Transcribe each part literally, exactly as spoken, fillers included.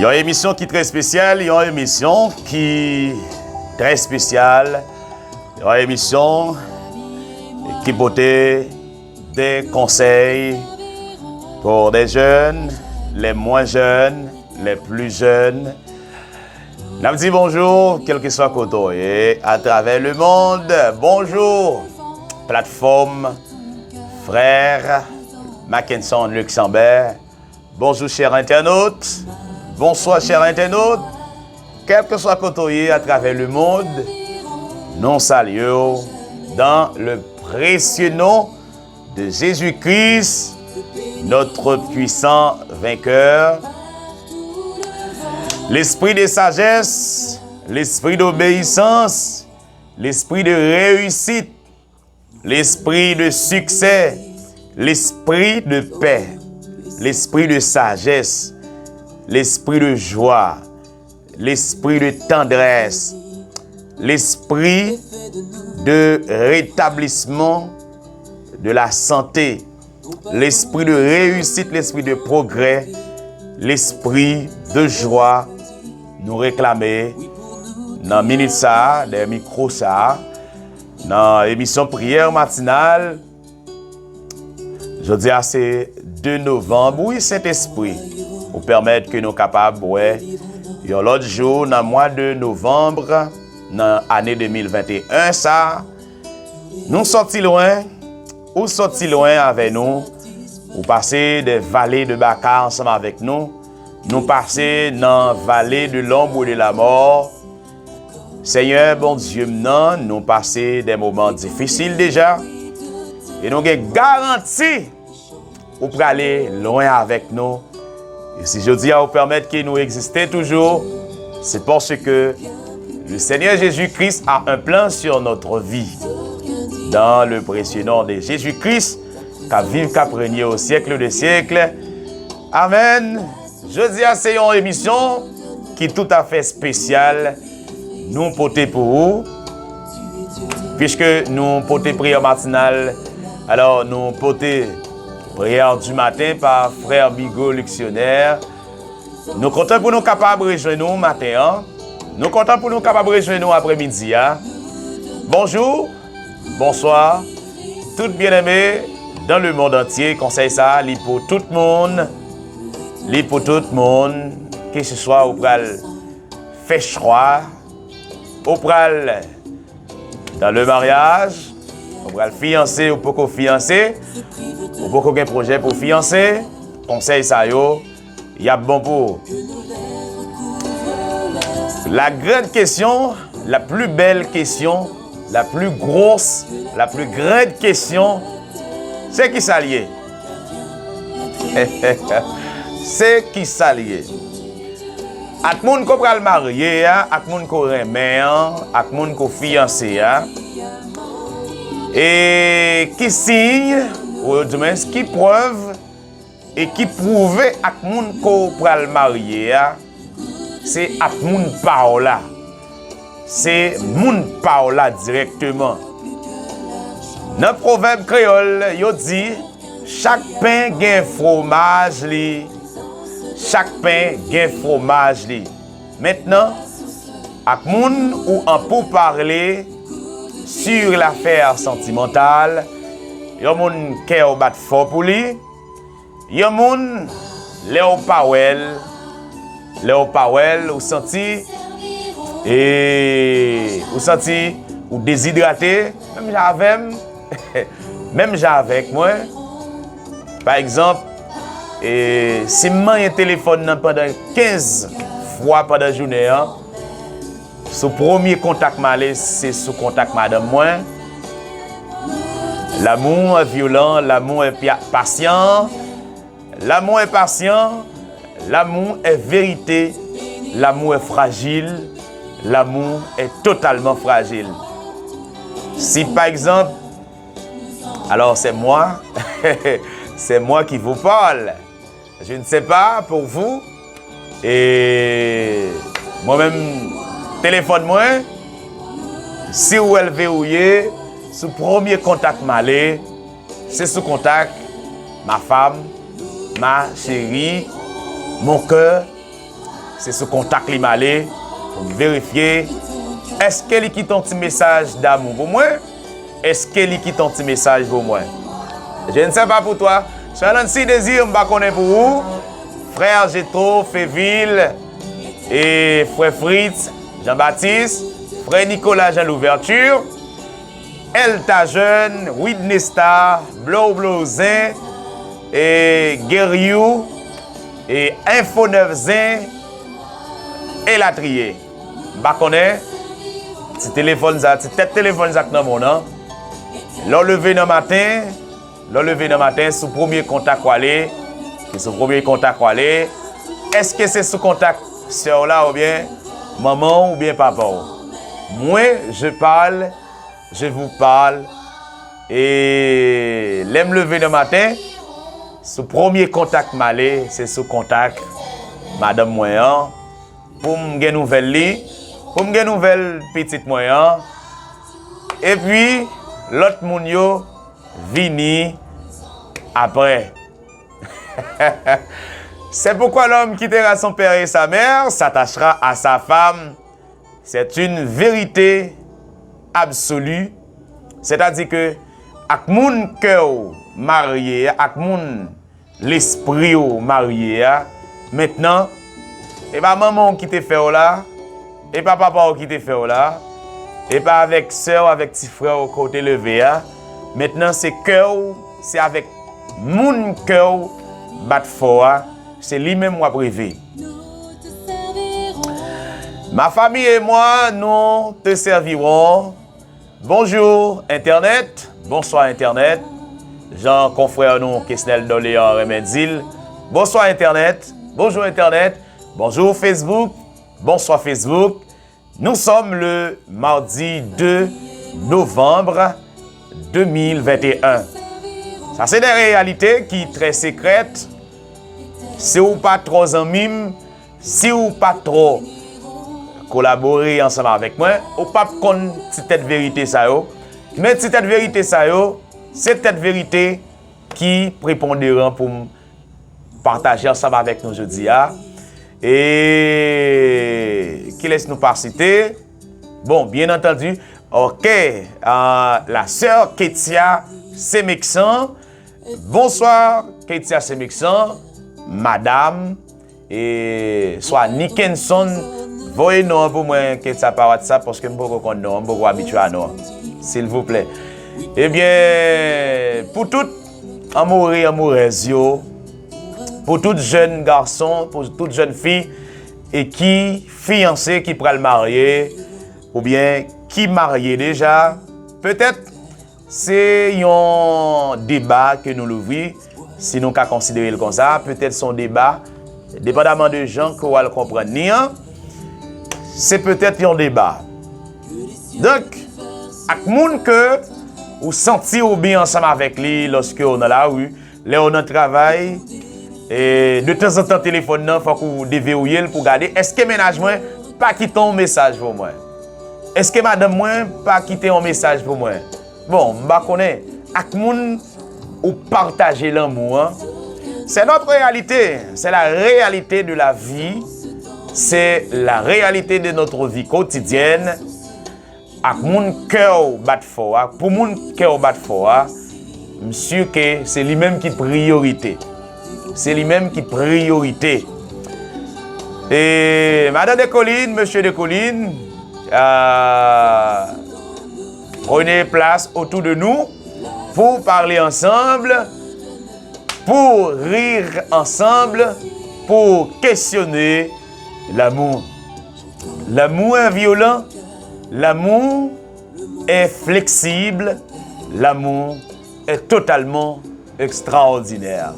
Yon emisyon ki trè espesyal, yon emisyon ki trè espesyal, yon emisyon ki pote de konsèy pour des jeunes, les moins jeunes, les plus jeunes. N ap di bonjou, kèlkeswa kote w ye, atravè lemonn. Bonjou, platfòm Frè Mackenson Luxembourg. Bonjou, chè entènot. Bonswa, chè entènot. Kèlkeswa kote w ye atravè lemonn, nou salye w dans le précieux nom de Jésus-Christ, notre puissant vainqueur. L'esprit de sagesse, l'esprit d'obéissance, l'esprit de réussite, l'esprit de succès, l'esprit de paix, l'esprit de sagesse, l'esprit de joie, l'esprit de tendresse, l'esprit de rétablissement, de la santé, l'esprit de réussite, l'esprit de progrès, l'esprit de joie. Nou reklame nan minit sa a, dèyè mikwo sa a, nan emisyon Priyè Matinal. Jodi a se de novanm, wi, Sentespri, ou pèmèt ke nou kapab wè yon lòt jou nan mwa de novanm nan ane de mil venteyen sa a. Nou sòti lwen, ou sòti lwen avè nou, ou pase de vale de baka ansanm avèk nou, nou pase nan vale de l'ombre de la mort. Senyè, Bondye m nan, nou pase de moman difisil deja, e nou gen garanti ou prale lwen avèk nou. E si jodi a ou pèmèt ke nou egziste toujou, c'est parce que le Seigneur Jésus-Christ a un plan sur notre vie. Dans le précieux nom de Jésus-Christ, k ap viv, k ap renye au siècle des siècles. Amèn. Jodi a se yon emisyon ki toutafè espesyal nou pote pou ou, puiske nou pote priyè matinal. Alò, nou pote priyè du matin pa frè Bigo Liksyonè. Nou kontan pou nou kapab rejwenn nou maten an. Nou kontan pou nou kapab rejwenn nou aprèmidi a. Bonjou, bonswa, tout byeneme dans le monde entier. Konsèy sa a, li pou tout moun. Li pou tout moun. Keseswa ou pral fè chwa, ou pral dans le mariage, ou pral fiyanse, ou poko fiyanse, ou poko gen pwojè pou fiyanse, konsèy sa yo, y ap bon pou ou. La grande question, la plus belle question, la plus grosse, la plus grande question, se kisa l ye? Se kisa l ye? Ak moun ko pral marye a, ak moun ko renmen an, ak moun ko fiyanse a, e ki siy, ou di mwens, ki prèv e ki pwouve ak moun ko pral marye a, se ak moun pa w la. Se moun pa w la dirèkteman. Nan pwovèb kreyòl, yo di, chak pen gen fwomaj li. Chak pen gen fwomaj li. Mentnan, ak moun ou an poupale sur l'affaire sentimentale, yon moun kè w bat fò pou li, yon moun, lè w pa wè l, lè w pa wè l, ou santi, e, ou santi ou dezidrate, menm jan avè m, menm jan avèk mwen. Pa egzanp, e, si m manyen telefòn nan pandan kenz fwa pandan jounen an, sou premye kontak m ale, se sou kontak madanm mwen. L'amour est violent, l'amour est pia- patient. L'amour est patient, l'amour est vérité, l'amour est fragile, l'amour est totalement fragile. Si pa egzanp, alors c'est moi, c'est moi qui vous parle. Je ne sais pas pour vous. E mwen menm, telefòn mwen, si w wè l verouye, sou premye kontak m ale, se sou kontak ma femme, ma chérie, Mon cœur, se sou kontak li m ale pou m verifye èske li kite yon ti mesaj damou pou mwen, èske li kite yon ti mesaj pou mwen. Je ne sais pas pour toi. Sè Nancy Désir, m pa konnen pou ou. Frè Jetro, Fevil, e frè Fritz, Jean Baptiste, frè Nicolas Jean Louverture, Elta Jeune, Widnesta, Blow Blow Zen, e Geryou, e Enfo nèf Zen, elatriye. M pa konnen, ti telefòn sa, ti tèt telefòn sa k nan men w nan. Lè w leve nan maten, lè w leve nan maten, sou premye kontak w ale, se sou premye kontak w ale. Èske se sou kontak sè w la oubyen manman w oubyen papa w? Mwen, je parle, je vous parle. E lè m leve nan maten, sou premye kontak m ale, se sou kontak madanm mwen an, pou m gen nouvèl li, pou m gen nouvèl pitit mwen an. Epi, lòt moun yo vini apre. C'est pourquoi l'homme quittera son père et sa mère, s'attachera à sa femme. C'est une vérité absolue. Sètadi ke ak moun kè w marye a, ak moun lespri w marye a, mentnan, e pa manman w ki te fè w la, e pa papa w ki te fè w la, e pa avèk sè w, avèk ti frè w ke w te leve a. Mentnan, se kè w, se avèk moun kè w bat fò a, se li menm w ap reve. Ma famille et moi, nous te servirons. Bonjour Internet, bonsoir Internet. Jan konfrè nou Kesnel Doléan renmen di l, bonsoir Internet, bonjour Internet, bonjour Facebook, bonsoir Facebook. Nous sommes le mardi deux novembre deux mille vingt et un. Sa se de reyalite ki trè sekrèt. Si w pa twò zanmi m, si w pa twò kolabore ansanm avèk mwen, ou p ap konn ti tèt verite sa yo. Men ti tèt verite sa yo, se tèt verite ki preponderan pou m pataje ansanm avèk nou jodi a. E kilès nou pa site? Bon, byen antandi, ok, ah, la sè Ketia Semeksan. Bonswa, Ketia Semeksan, madam, e swa Nickenson, voye non an pou mwen, Ketia, pa WhatsApp, paske m poko konn non an, m poko abitye a non an. Silvouplè. Ebyen, pou tout anmoure, anmourèz yo, pou tout jèn gason, pou tout jèn fi, e ki fiyanse, ki pral marye, oubyen ki marye deja, petèt se yon deba ke nou louvri, si nou ka konsidere l konsa, petèt se yon deba, depandaman de jan ke w al konprann li an, se petèt yon deba. Donk, ak moun ke ou santi ou byen ansanm avèk li lòske w nan lari, lè w nan travay, e de tanzantan telefòn nan, fòk ou deverouye l pou gade, èske mennaj mwen pa kite yon mesaj pou mwen? Èske madanm mwen pa kite yon mesaj pou mwen? Bon, m pa konnen. Ak moun ou pataje lanmou an. C'est notre réalité, c'est la réalité de la vie, c'est la réalité de notre vie quotidienne. Ak moun kè w bat fò a, pou moun kè w bat fò a, m si ke se li menm ki priyorite. Se li menm ki priyorite. E madan Dekolin, mesye Dekolin, ah, prenez place autour de nous pour parler ensemble, pour rire ensemble, pour questionner l'amour. L'amour est violent, l'amour est flexible, l'amour est totalement extraordinaire.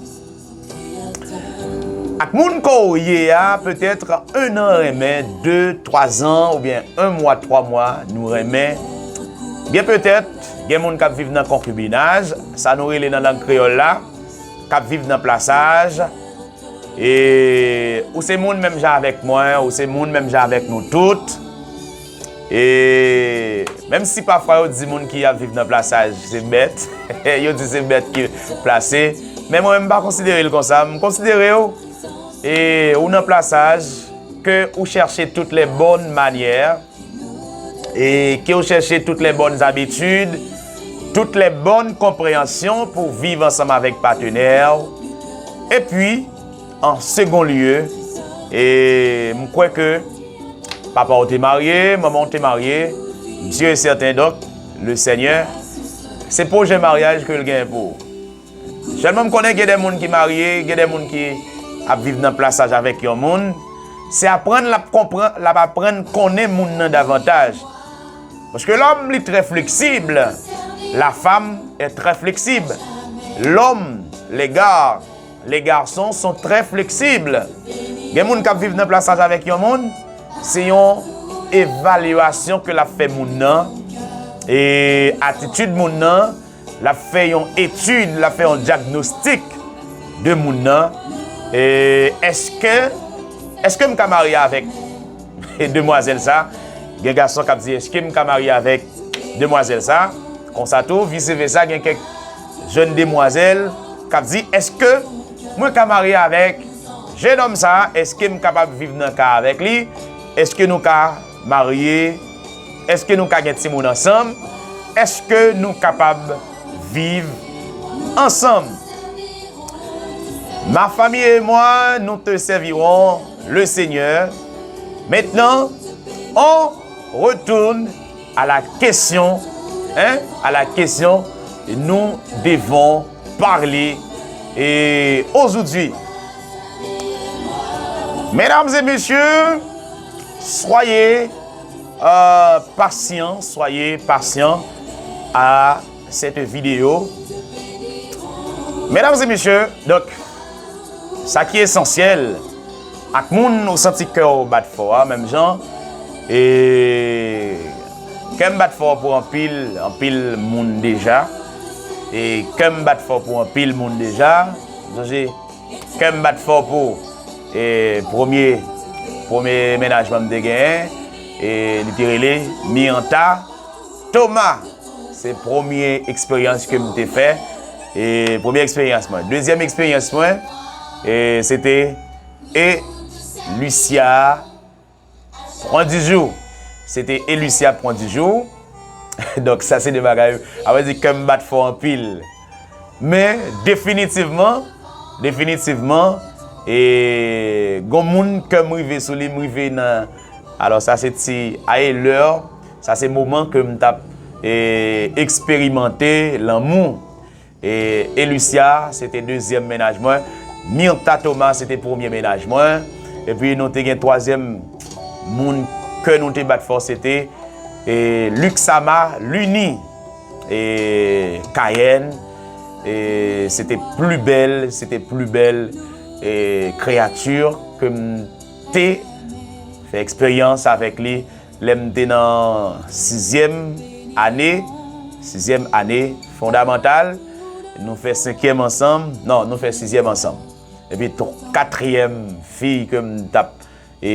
Ak moun ke w ye a, petèt en an renmen, de, twa zan, oubyen en mwa, twa mwa, nou renmen. Byen petèt, gen moun k ap viv nan konkibinaj, sa nou rele nan lang kreyòl la, k ap viv nan plasaj. E ou se moun menm jan avèk mwen, ou se moun menm jan avèk nou tout. E menm si pafwa yo di moun ki ap viv nan plasaj se bèt, yo di se bèt ki plase, men mwen menm m pa konsidere l konsa. M konsidere w e ou nan plasaj, ke ou chèche toutes les bonnes manières, e ke ou chèche toutes les bonnes habitudes, toutes les bonnes compréhensions pou viv ansanm avèk patnè w. Epi, an segon lye, e m kwè ke papa w te marye, manman w te marye, m si e sèten, donk, le Senyè, se pwojè maryaj ke l gen pou ou. Sèlman m konnen gen de moun ki marye, gen de moun ki ap viv nan plasaj avèk yon moun. Se aprann l ap konprann, l ap aprann konnen moun nan davantaj. Parce que l'homme, li trè fleksib, la femme est très flexible. L'homme, les gars, les garçons sont très flexibles. Gen moun k ap viv nan plasaj avèk yon moun, se yon evalyasyon ke l ap fè moun nan, e atitid moun nan, l ap fè yon etid, l ap fè yon dyagnostik de moun nan. E èske, èske m ka marye avèk demwazèl sa? Gen gason k ap di, èske m ka marye avèk demwazèl sa? Konsa tou, vise vesa, gen kèk jèn demwazèl k ap di, èske mwen ka marye avèk jennonm sa? Èske m kapab viv nan kay avèk li? Èske nou ka marye? Èske nou ka gen timoun ansanm? Èske nou kapab viv ansanm? Ma famille et moi, nous te servirons le Seigneur. Maintenant, on retourne à la question, hein, à la question, nous devons parler, et aujourd'hui, mesdames et messieurs, soyez euh, patients, soyez patients à cette vidéo. Mesdames et messieurs, donk, sa ki esansyèl, ak moun ou santi kè w bat fò a, menm jan, e kè m bat fò pou anpil, anpil moun deja, e kè m bat fò pou anpil moun deja, sonje, kè m bat fò pou, e premye, premye mennaj mwen m te genyen, e li te rele Miranta Thomas. Se premye eksperyans ke m te fè, e premye eksperyans mwen. Dezyèm eksperyans mwen, e se te Elucia Pran di jou. Se te Elucia Pran di jou. Donk, sa se de bagay, a vrè di, kè m bat fò anpil. Men, definitivman, definitivman, e, gon moun kè m rive sou li, m rive nan, alò, sa se ti, aye lè, sa se moman ke m t ap, e, eksperimante lanmou. E Elucia, se te dezyèm mennaj mwen. Mirta Thomas, se te premye mennaj mwen. Epi nou te gen twazyèm moun ke nou te bat fò, se te, e, Luxama Luni, e, Cayenne. E se te pli bèl, se te pli bèl, e, kreyati ke m te fè eksperyans avèk li. Lè m te nan sizyèm ane, sizyèm ane fondamantal, nou fè senkyèm ansanm, non, nou fè sizyèm ansanm. Epi tw-, katriyèm fi ke m t ap, e,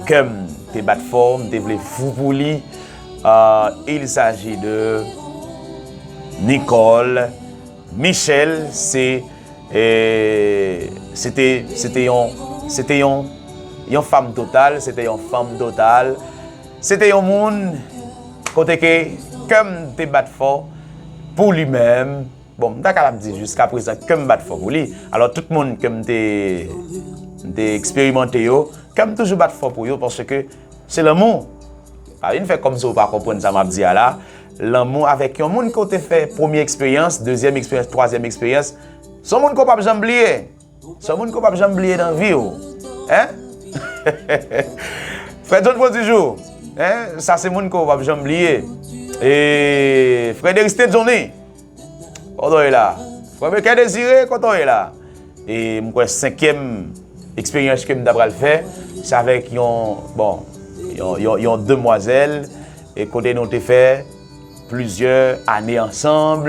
kè m te bat fò, m te vle fou pou li. Euh, il s'agit de Nicole Michel, se, e, se te, se te yon, se te yon, yon fanm total, se te yon fanm total, se te yon moun kote ke kè m te bat fò pou li menm. Bon, m ta kapab di jiska prezan kè m bat fò pou li. Alò, tout moun ke m te, m te eksperimante yo, kè m toujou bat fò pou yo, paske se lanmou. Pa vin fè kòmsi w pa konprann sa m ap di a la. Lanmou avèk yon moun ke w te fè premye eksperyans, dezyèm eksperyans, twazyèm eksperyans, se yon moun ke w p ap janm bliye. Se yon moun ke w p ap janm bliye nan vi w. Hein? Frè John Prodijou, hein? Sa se moun ke w p ap janm bliye. E Frederiste Johnny, kote w ye la? Frè Mekè Dezire, kote w ye la? E m kwè senkyèm eksperyans ke m ta pral fè, se avèk yon, bon, yon, yon, yon demwazèl, e kote nou te fè plizyè ane ansanm,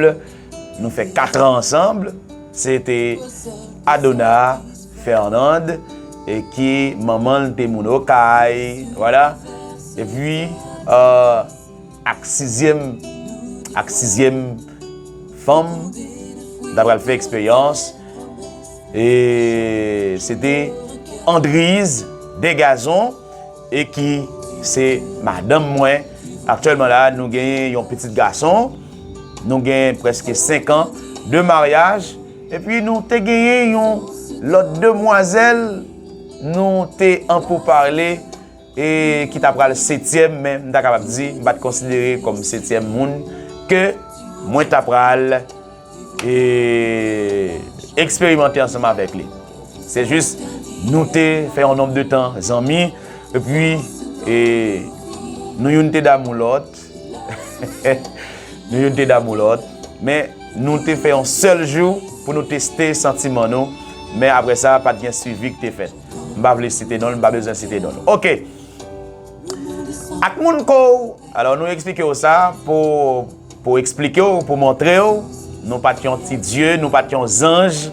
nou fè kat an ansanm, se te Adona Fernand, e ki manman l te moun Okay, vwala. Epi, euh, ak sizyèm, ak sizyèm fanm, m ta pral fè eksperyans. E se te Andriz Degazon, e ki se madanm mwen. Aktyèlman la, nou genyen yon pitit gason, nou genyen prèske senk an de maryaj, epi nou te genyen yon lòt demwazèl, nou te an poupale, e ki ta pral setyèm, men m ta kapab di, m pa t konsidere kòm setyèm moun ke mwen ta pral e eksperimante ansanm avèk li. Se jis, nou te fè yon nonb de tan zanmi, epi e, nou youn te damou lòt. Nou youn te damou lòt. Men nou te fè yon sèl jou pou nou teste santiman nou. Men apre sa, pa t gen swivi ki te fèt. M pa vle site non l, m pa bezwen site non l. Oke. Ak moun ko, alò nou eksplike w sa pou, pou eksplike w, pou montre w, nou pa t yon ti dye, nou pa t yon zanj,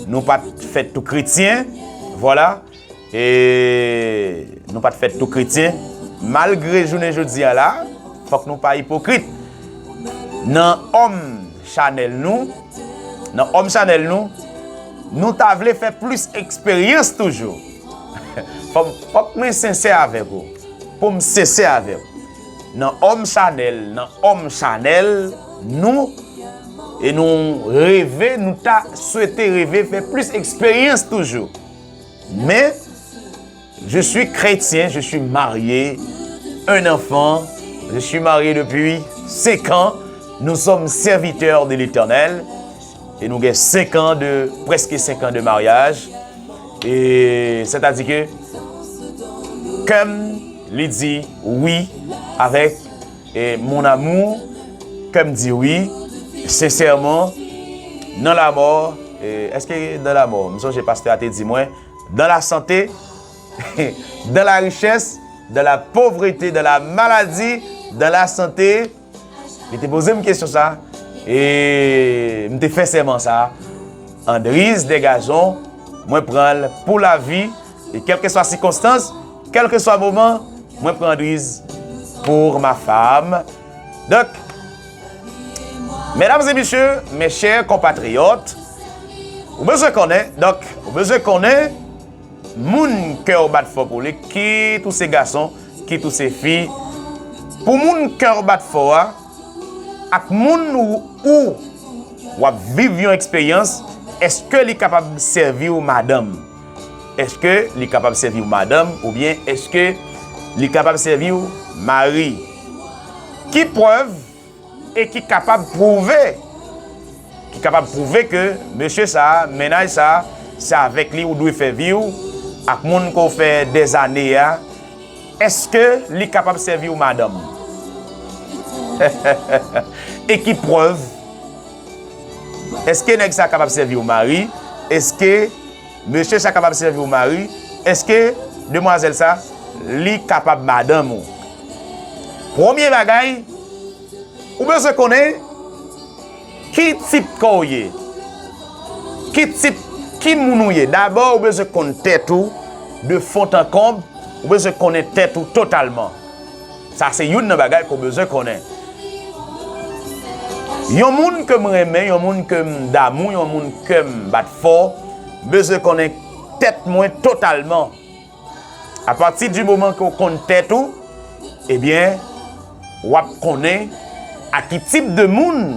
nou pa t fèt tou kretyen, vwala. E nou pa t fèt tou kretyen. Malgre jounen jodi a la, fòk nou pa ipokrit. Nan òm chanèl nou, nan òm chanèl nou, nou ta vle fè plis eksperyans toujou. Fòk, fòk mwen sensè avèk ou. Pou m sensè avè w. Nan òm chanèl, nan òm chanèl, nou, e nou reve, nou ta swete reve fè plis eksperyans toujou. Men, je suis chrétien, je suis marié, un enfant, je suis marié depuis cinq ans, nous sommes serviteurs de l'Éternel, e nou gen senk an de, prèske senk an de maryaj, e sètadi ke kè m li di wi avèk, e mon amour, kè m di wi, sensèman, nan lamò, e, èske dans la mort, m sonje pastè a te di mwen, dans la santé, dans la richesse, dans la pauvreté, dans la maladie, dans la santé. Li te poze m kesyon sa, e m te fè sèman sa. Andriz Degazon, mwen pran l pou lavi, e kèlkeswa sikonstans, kèlkeswa moman, mwen pran Andriz pour ma femme. Donk, mesdames et messieurs, mes chers compatriotes, ou bezwen konnen, donk, ou bezwen konnen, moun kè w bat fò pou li, kit ou se gason, kit ou se fi. Pou moun kè w bat fò a, ak moun ou, ou w ap viv yon eksperyans, èske li kapab sèvi w madanm? Èske li kapab sèvi w madanm? Oubyen èske li kapab sèvi w mari? Ki prèv e ki kapab pwouve, ki kapab pwouve ke mesye sa a, mennaj sa a, se avèk li ou dwe fè vi w, ak moun ke w fè dèzane a, èske li kapab sèvi w madanm? E ki prèv? Èske nèg sa kapab sèvi w mari? Èske mesye sa kapab sèvi w mari? Èske demwazèl sa, li kapab madanm ou? Premye bagay, ou bezwen konnen ki tip kò w ye. Ki tip, ki moun ou ye. Dabò, ou bezwen konn tèt ou de fon an konb, ou bezwen konnen tèt ou totalman. Sa se youn nan bagay ke w bezwen konnen. Yon moun ke m renmen, yon moun ke m damou, yon moun ke m bat fò, bezwen konnen tèt mwen totalman. Apati di moman ke w konn tèt ou, ebyen, w ap konnen a ki tip de moun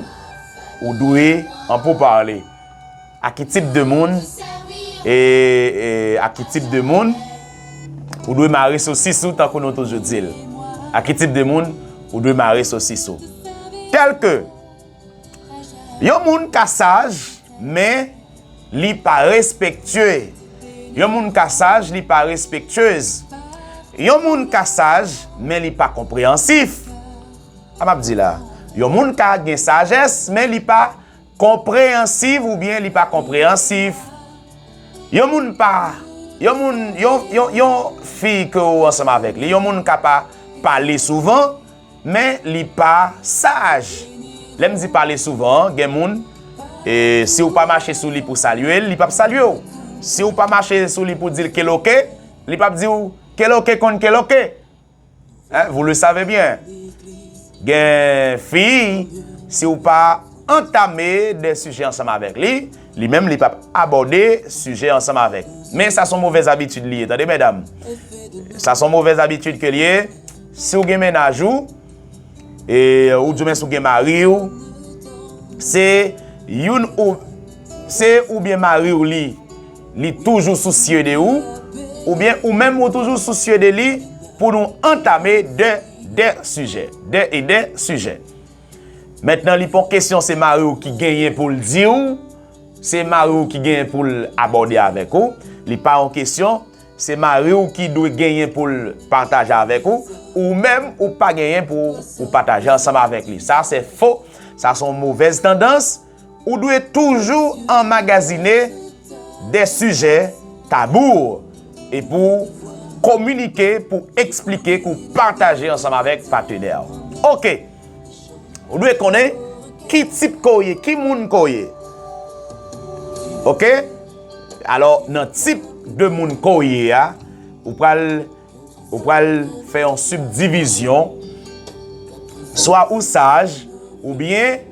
ou dwe an pou pale. A ki tip de moun, e, e, a ki tip de moun ou dwe mare sosis ou, tankou nou toujou di l. A ki tip de moun ou dwe mare sosis ou. Tèlke, yon moun ka saj, men li pa respektye. Yon moun ka saj, li pa respektyez. Yon moun ka saj, men li pa konpreyansif. Sa m ap di la. Yon moun ka gen sajès, men li pa konpreyansiv oubyen li pa konpreyansif. Yon moun pa, yon moun, yon, yon, yon fi ke w ansanm avèk li, yon moun ka pa pale souvan, men li pa saj. Lè m di pale souvan, gen moun, e, si w pa mache sou li pou w salye l, li p ap salye w. Si w pa mache sou li pou w di l keloke, li p ap di w keloke konn keloke. Hein, vous le savez bien. Gen fi, si w pa antame de sijè ansanm avèk li, li menm li p ap abòde sijè ansanm avèk. Men sa se yon movèz abitid li ye, tande medam. Sa se yon movèz abitid ke li ye. Si w gen mennaj ou, e, ou di men si w gen mari w, se youn ou, se oubyen mari w li, li toujou sousye de ou, oubyen ou menm ou toujou sousye de li pou nou antame de, de sijè, de e de sijè. Mentnan, li pa yon kesyon se mari w ki genyen pou l di w, se mari w ki genyen pou l abòde avèk ou. Li pa yon kesyon, se mari w ki dwe genyen pou l pataje avèk ou. Ou menm, ou pa genyen pou ou pataje ansanm avèk li. Sa se fo, sa se yon movèz tandans. Ou dwe toujou anmagazine de sijè tabou e pou kominike, pou eksplike, pou pataje ansanm avèk patnè w. Oke. Ou dwe konnen ki tip ke w ye, ki moun ke w ye. Oke? Alò, nan tip de moun ke w ye a, ou pral, ou pral fè yon sibdivizyon. Swa ou saj, oubyen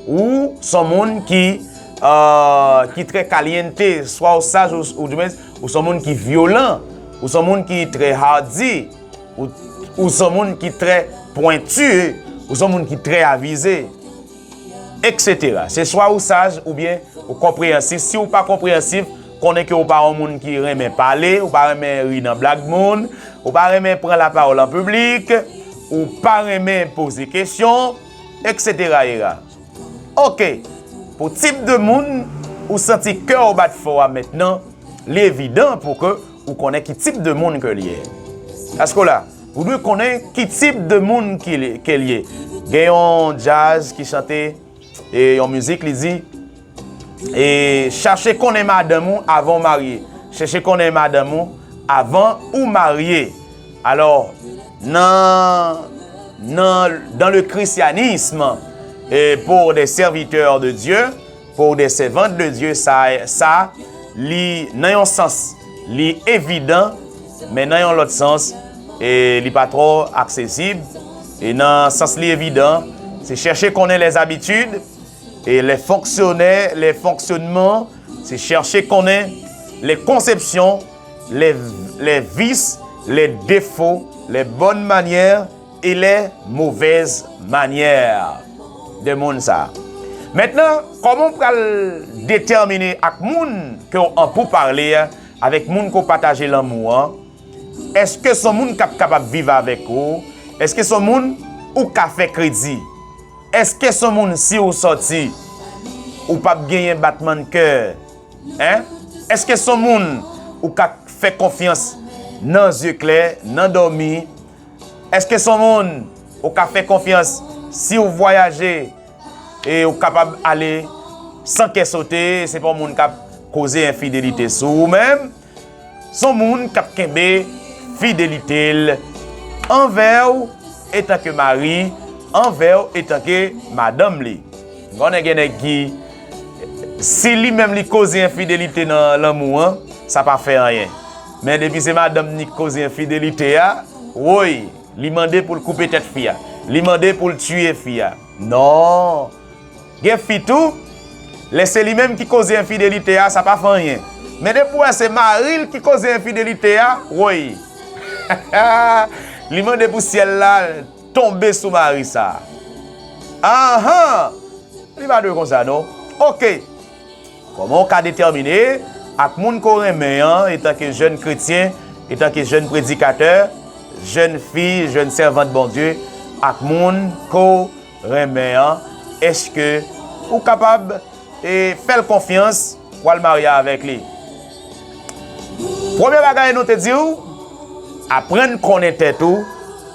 ou se yon moun ki, euh, ki trè kalyente, swa ou saj, ou, ou, ou se yon moun ki vyolan, ou se yon moun ki trè hardi, ou, ou se yon moun ki trè pwenti, ou se yon moun ki trè avize, et cetera. Se swa ou saj oubyen ou konpreyansif. Si ou pa konpreyansif, konnen ke ou pa yon moun ki renmen pale, ou pa renmen ri nan blag moun, ou pa renmen pran lapawòl an piblik, ou pa renmen poze kesyon, et cetera, et cetera. Oke, pou tip de moun ou santi kè w bat fò a mentnan, li evidan pou ke ou konnen ki tip de moun ke li ye. Èske w la? Ou dwe konnen ki tip de moun ki li, ke li ye. Gen yon djaz ki chante, e yon mizik, li di, e, chache konnen madanm ou avan w marye. Chèche konnen madanm ou avan ou marye. Alò, nan, nan, dans le christianisme, e, pour des serviteurs de Dieu, pour des servantes de Dieu, sa, sa, li nan yon sans, li evidan, men nan yon lòt sans, e li pa twò aksesib. E nan sans li evidan, se chèche konnen les habitudes, e les fonctionnaires, les fonctionnements, se chèche konnen les conceptions, les, les vices, les défauts, les bonnes manières et les mauvaises manières de moun sa. Mentnan, kòman w pral detèmine ak moun ke w an pou pale a, avèk moun ke w pataje lanmou an? Èske se yon moun k ap kapab viv avèk ou? Èske se yon moun ou ka fè kredi? Èske se yon moun, si w sòti, ou p ap genyen batman kè? Hein? Èske se yon moun ou ka fè konfyans nan zye klè, nan dòmi? Èske se yon moun ou ka fè konfyans, si w vwayaje, e ou kapab ale san kè sote, se pa yon moun k ap koze enfidelite sou ou menm? Se yon moun k ap kenbe fidelite l anvè w etanke mari, anvè w etanke madanm li. M konnen gen nèg ki, si li menm li koze enfidelite nan lanmou an, sa pa fè anyen. Men depi se madanm ni k koze enfidelite a, woy, li mande pou l koupe tèt fi a. Li mande pou l tiye fi a. Non. Gen fi tou, lè se li menm ki koze enfidelite a, sa pa fè anyen. Men depi w wè se mari l ki koze enfidelite a, woy. Li mande pou syèl la tonbe sou mari sa. Anhan! Li pa dwe konsa, non. Oke. Kòman w ka detèmine ak moun ke w renmen an, etanke jèn kretyen, etanke jèn predikatè, jèn fi, jèn sèvant Bondye, ak moun ke w renmen an, èske ou kapab, e, fè l konfyans pou w al marye avèk li? Premye bagay nou te di w, aprann konnen tèt ou,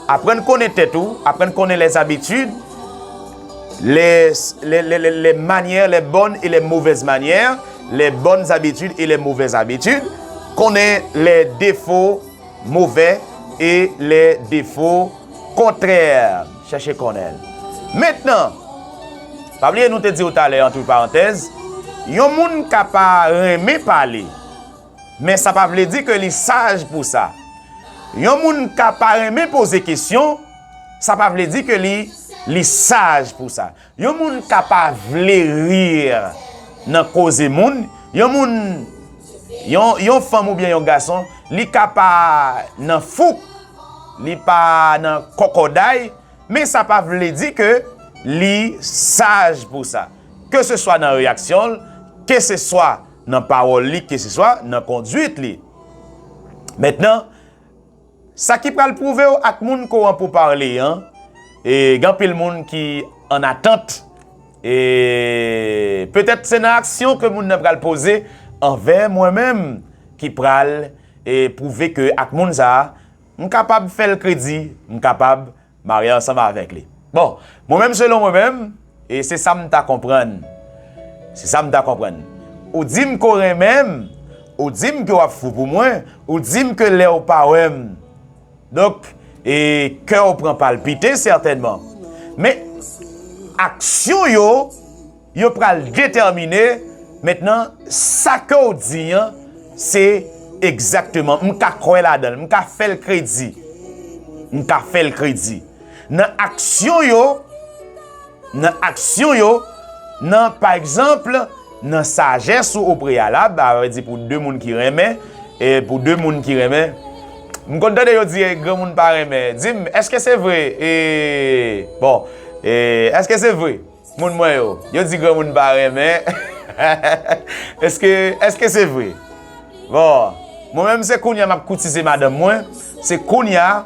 aprann konnen tèt ou, aprann konnen les habitudes, les, les, les, les, les manières, les bonnes et les mauvaises manières, les bonnes habitudes et les mauvaises habitudes, konnen les défauts mauvais et les défauts contraires. Chèche konnen l. Mentnan, pa bliye nou te di w talè, antre parantèz, yon moun ka pa renmen pale, men sa pa vle di ke li saj pou sa. Yon moun ka pa renmen poze kesyon, sa pa vle di ke li Li saj pou sa. Yon moun ka pa vle ri nan koze moun. Yon moun, yon, yon fanm oubyen yon gason, li ka pa nan fouk, li pa nan kòkòday, men sa pa vle di ke li saj pou sa. Ke se swa nan reyaksyon l, ke se swa nan pawòl li, ke se swa nan kondwit li. Mentnan, sa ki pral pwouve w ak moun ke w an pou pale an, e gen anpil moun ki an atant, e petèt se nan aksyon ke moun nan pral poze anvè mwen menm ki pral, e pwouve ke ak moun sa a, m kapab fè l kredi, m kapab marye ansanm avèk li. Bon, mwen menm, selon mwen menm, e se sa m ta konprann. Se sa m ta konprann. Ou di m ke w renmen m, ou di m ke w ap fou pou mwen, ou di m ke lè w pa wè m. Donk, e kè w pran palpite, sètènman. Men, aksyon yo, yo pral detèmine. Mentnan, sa ke w di an, se egzakteman, m ka kwè ladan l, m ka fè l kredi. M ka fè l kredi. Nan aksyon yo, nan aksyon yo, nan, pa egzanp, nan sajès ou o preyalab, sa vle di pou de moun ki renmen, e pou de moun ki renmen, m konn tande yo di, e, granmoun pa renmen. Di m, èske se vre? E, bon, e, èske se vre? Moun mwen yo, yo di granmoun pa renmen. Èske, èske se vre? Bon, mwen menm se kounye a m ap koutize madanm mwen, se kounye a,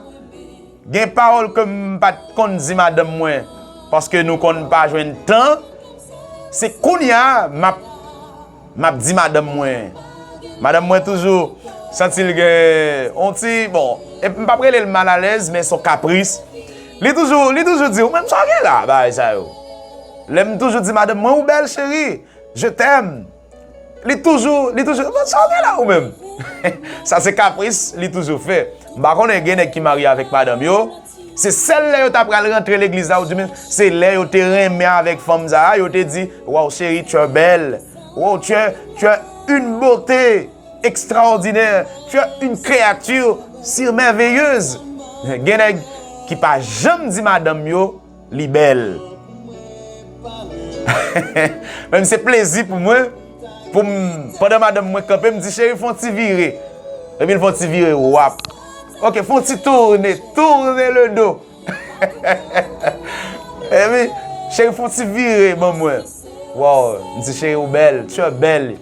gen pawòl ke m pa t konn di madanm mwen, paske nou konn pa jwenn tan, se kounye a m ap, m ap di madanm mwen. Madanm mwen toujou santi l gen on ti, bon, e m p ap rele l malalèz, men s on kapris. Li toujou, li toujou di, ou menm sa w gen la, bagay sa yo. Lè m toujou di madanm mwen, ou bèl cheri, je t'aime. Li toujou, li toujou, bon, sa w gen la ou menm? Sa se kapris li toujou fè. M pa konnen gen nèg ki marye avèk madanm yo. Se sèl lè yo ta pral rantre legliz la, ou di men, se lè yo te renmen avèk fanm sa a, yo te di, waw, chérie, tu es belle. Waw, tu es, tu es une beauté extraordinaire. Tu es une créature si merveilleuse. Gen nèg ki pa janm di madanm yo, li bèl. Men se plezi pou mwen, pou m, pandan madanm mwen kanpe, m di, cheri, fè on ti vire. Epi l fè on ti vire, wap. Ok, fè on ti tourner, tourner le dos. Epi, cheri, fè on ti vire, ban mwen. Wow, m di, cheri, ou bèl, tu es belle.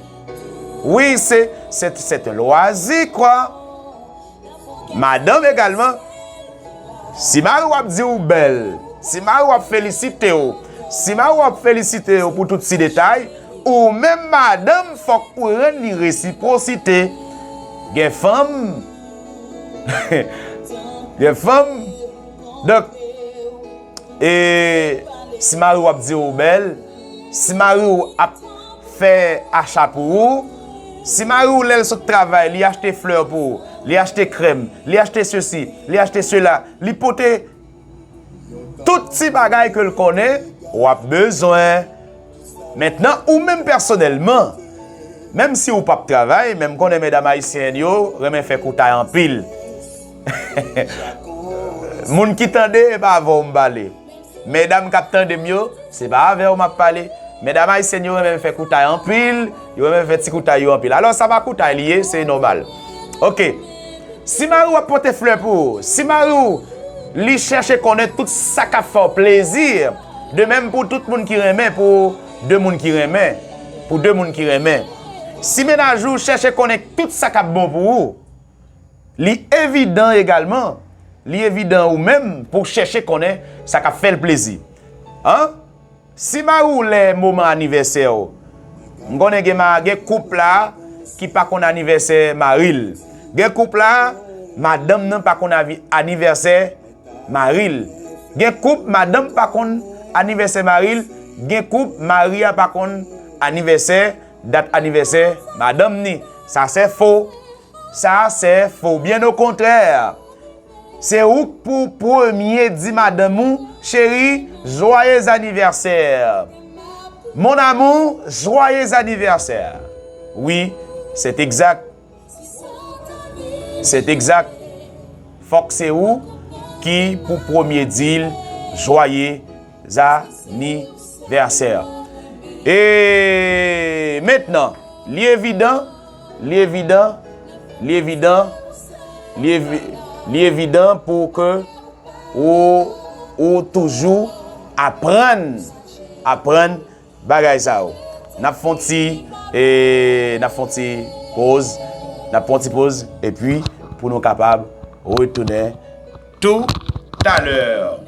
Wi, se, se, se te lwazi, kwa. Madanm egalman, si mari w ap di w bèl, si mari w ap felisite w, si mari w ap felisite w pou tout ti detay, ou menm madanm, fòk ou rann li resipwosite. Gen fanm, gen fanm, donk, e si mari w ap di w bèl, si mari w ap fè acha pou ou, si mari w lè l sot travay, li achte flè pou ou, li achte krèm, li achte sesi, li achte sela, li pote tout ti bagay ke l konnen w ap bezwen. Mentnan, ou menm pèsonèlman, menm si w p ap travay, men m konnen medam ayisyèn yo renmen fè koutay anpil. Moun ki tande, e pa avè w m pale. Medam k ap tande m yo, se pa avè w m ap pale. Medam ayisyèn yo renmen fè koutay anpil, yo renmen fè ti koutay yo anpil. Alò, sa pa koutay li ye, se nòmal. Ok. Si mari w ap pote flè pou ou, si mari w, li chèche konnen tout sa k ap fè w plezi, de menm pou tout moun ki renmen, pou de moun ki renmen, pou de moun ki renmen. Si mennaj ou chèche konnen tout sa k ap bon pou ou, li evidan egalman, li evidan ou menm pou w chèche konnen sa k ap fè l plezi. An? Si mari w lè moman anivèsè w, m konnen gen ma-, gen koup la ki pa konn anivèsè mari l. Gen koup la, madanm nan pa konn avi-, anivèsè mari l. Gen koup, madanm pa konn anivèsè mari l. Gen koup, mari a pa konn anivèsè, dat anivèsè madanm ni. Sa se fo. Sa se fo. Byen okontrè. Se ou k pou premye di madanm ou, chérie, joyeux anniversaire. Mon amour, joyeux anniversaire. Wi, c'est exact. C'est exact. Fòk se ou ki pou premye di l, joyeux anivèsè. E mentnan, li evidan, li evidan, li evidan, li evi- li evidan pou ke ou, ou toujou aprann, aprann bagay sa yo. N ap fè yon ti, e, n ap fè yon ti poz, n ap fè yon ti poz, epi pou nou kapab retounen toutalè.